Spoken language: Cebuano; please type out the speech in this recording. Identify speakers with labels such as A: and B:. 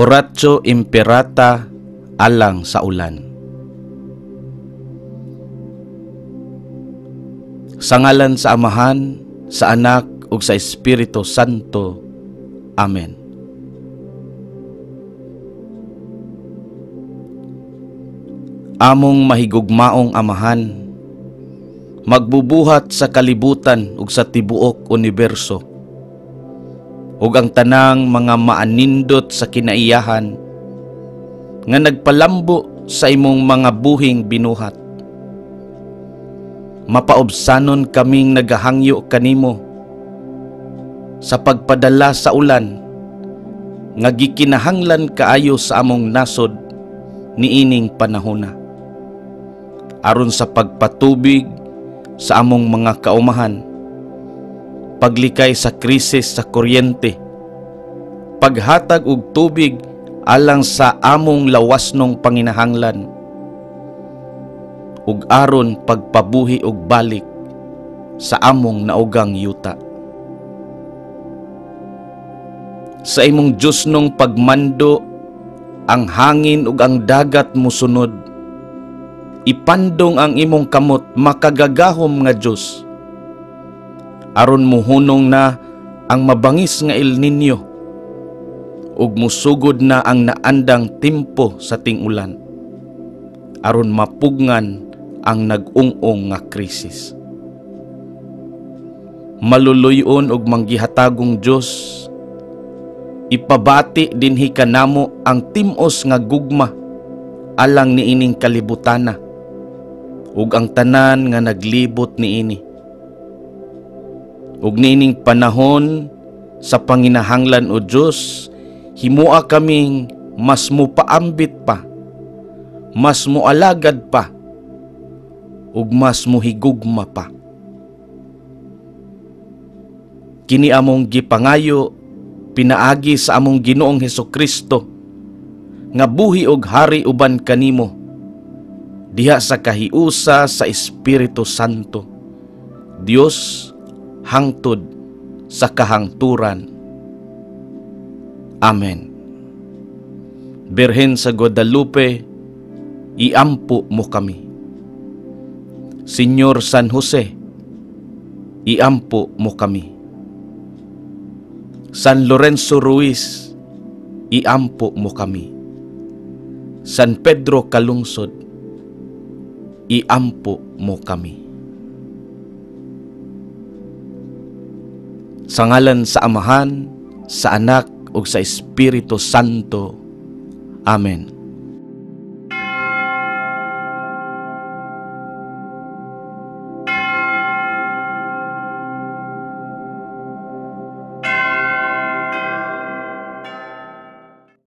A: Oratio Imperata alang sa ulan. Sa ngalan sa Amahan, sa Anak ug sa Espiritu Santo. Amen. Among mahigugmaong Amahan, magbubuhat sa kalibutan ug sa tibuok uniberso, ug ang tanang mga maanindot sa kinaiyahan nga nagpalambo sa imong mga buhing binuhat. Mapaobsanon kaming nagahangyo kanimo sa pagpadala sa ulan nga gikinahanglan kaayo sa among nasod niining panahona, aron sa pagpatubig sa among mga kaumahan, paglikay sa krisis sa kuryente, paghatag og tubig alang sa among lawasnong panginahanglan, ug aron pagpabuhi og balik sa among naugang yuta. Sa imong Diyosnong pagmando, ang hangin ug ang dagat musunod. Ipandong ang imong kamot, makagagahom nga Dios, aron muhunong na ang mabangis nga El Niño ug musugod na ang naandang timpo sa ting-ulan, aron mapugngan ang nag-ung-ong nga krisis. Maluluyon og manggihatagong Dios, ipabati dinhi kanamo ang tim-os nga gugma alang niining kalibutana ug ang tanan nga naglibot niini. Ug niining panahon sa panginahanglan, o Dios, himua kaming mas mupaambit pa, mas mualagad pa, ug mas muhigugma pa. Kini among gipangayo pinaagi sa among Ginoong Hesukristo nga buhi og hari uban kanimo diha sa kahiusa sa Espiritu Santo, Dios hangtod sa kahangturan. Amen. Birhen sa Guadalupe, iampo mo kami. Senyor San Jose, iampo mo kami. San Lorenzo Ruiz, iampo mo kami. San Pedro Calungsod, iampo mo kami. Sa ngalan sa Amahan, sa Anak ug sa Espiritu Santo. Amen.